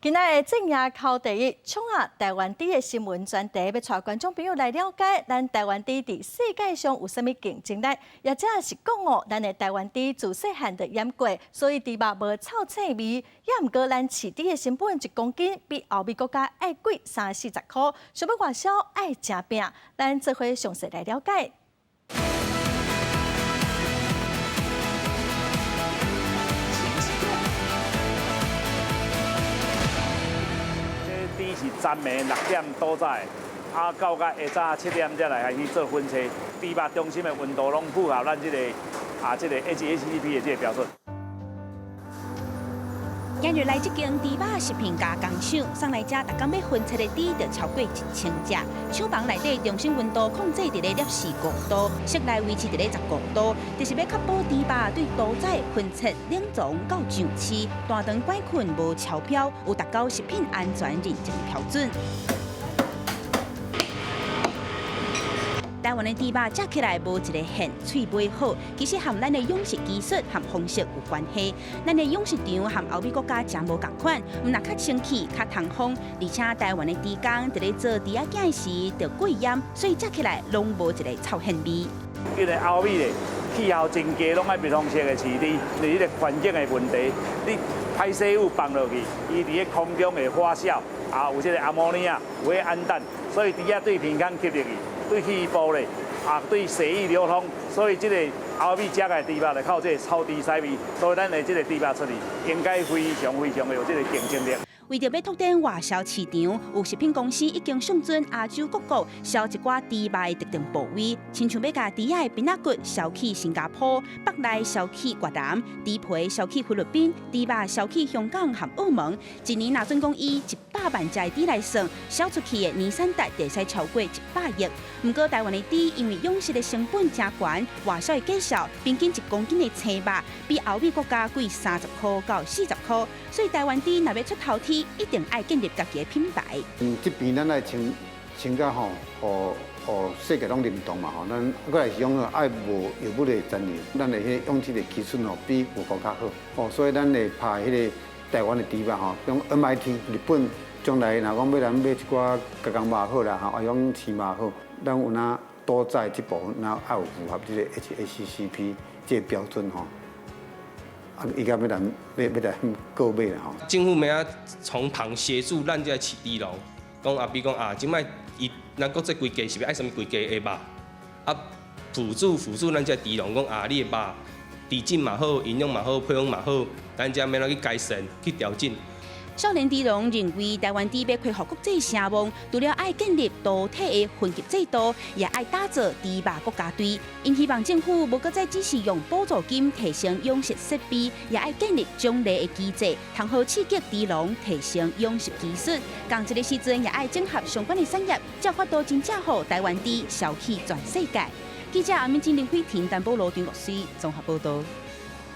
今仔的正夜扣第一，創下台灣豬的新聞專題，欲帶觀眾朋友來了解咱台灣豬佇世界上有啥物競爭力，抑者是講哦，咱的台灣豬自細漢就閹過，所以豬肉無臭腥味。抑毋過咱飼豬的成本一公斤比歐美國家愛貴三四十箍，想欲外銷愛誠拚。咱做伙詳細來了解。這豬是昨暝6點屠宰，啊到甲下早7點才來開始做分切。豬肉中心的溫度攏符合咱這個啊這個 HACCP 的這個標準。今日來這間豬肉食品加工廠，送來遮逐工欲分切的豬就超過1000隻。廠房內底中心溫度控制佇咧攝氏5度，室內維持佇咧15度，就是欲確保豬肉對屠宰、分切、冷藏到上市，大腸桿菌無超標，有達到食品安全認證標準。台灣的豬肉食起來無一个現，喙尾好，其實和咱的養殖技術和方式有關係。咱的養殖場和歐美國家誠無仝款，毋但較清氣、較通風，而且台灣的豬工佇咧做豬仔囝時著過閹，所以食起來攏無一个臭腥味。因為歐美咧氣候真低，攏愛密封式的飼豬，因為彼個環境的問題，你排水物放落去，伊佇咧空中會發酵，啊有這個阿摩尼亞，有彼氨氮，所以豬仔對鼻孔吸入去。對肺部咧，啊對血液流通，所以這個歐美食的豬肉就靠這個超低屎味，所以咱的這個豬肉出去應該非常非常的有這個競爭力。為著欲拓展外銷市場，有食品公司已經上傳亞洲各國銷一寡豬肉的特定部位，親像欲共豬仔的邊仔骨銷去新加坡，腹內銷去越南，豬皮銷去菲律賓，豬肉銷去香港和澳門。一年若準講以100萬隻的豬來算，銷出去的年產值會使超過100億。毋過台灣的豬因為養殖的成本誠懸，外銷的價數平均1公斤的青肉比歐美國家貴30箍到40箍，所以台灣豬若欲出頭天，一定愛建立家己的品牌。這邊咱愛穿穿甲吼，予予世界攏認同嘛吼。咱閣來是講愛無藥物的殘留，咱的彼個養殖的技術吼比外國較好。哦，所以咱會拍彼個台灣的豬肉吼，用 MIT 日本將來若講欲來買一寡加工肉好啦吼，抑講飼肉好，咱有哪屠宰這部分，若愛有符合這個 HACCP 這個標準吼。啊，伊共欲來欲欲來購買啦吼。政府欲按怎從旁協助咱這飼豬農，講啊，比如講啊，這擺伊咱國際規格是欲愛啥物規格的肉，啊，輔助輔助咱這豬農講啊，你的肉豬質嘛好，營養嘛好，配方嘛好，咱這欲按怎去改善去調整。少年豬農認為，台灣豬欲恢復國際聲望，除了愛建立獨特的分級制度，也愛打造豬肉國家隊。𪜶希望政府無閣再只是用補助金提升養殖設備，也愛建立獎勵的機制，通好刺激豬農提升養殖技術。仝一个時陣，也愛整合相關的產業，才有法度真正予台灣豬銷去全世界。記者阿敏、金林輝、田丹波羅、張國水綜合報道。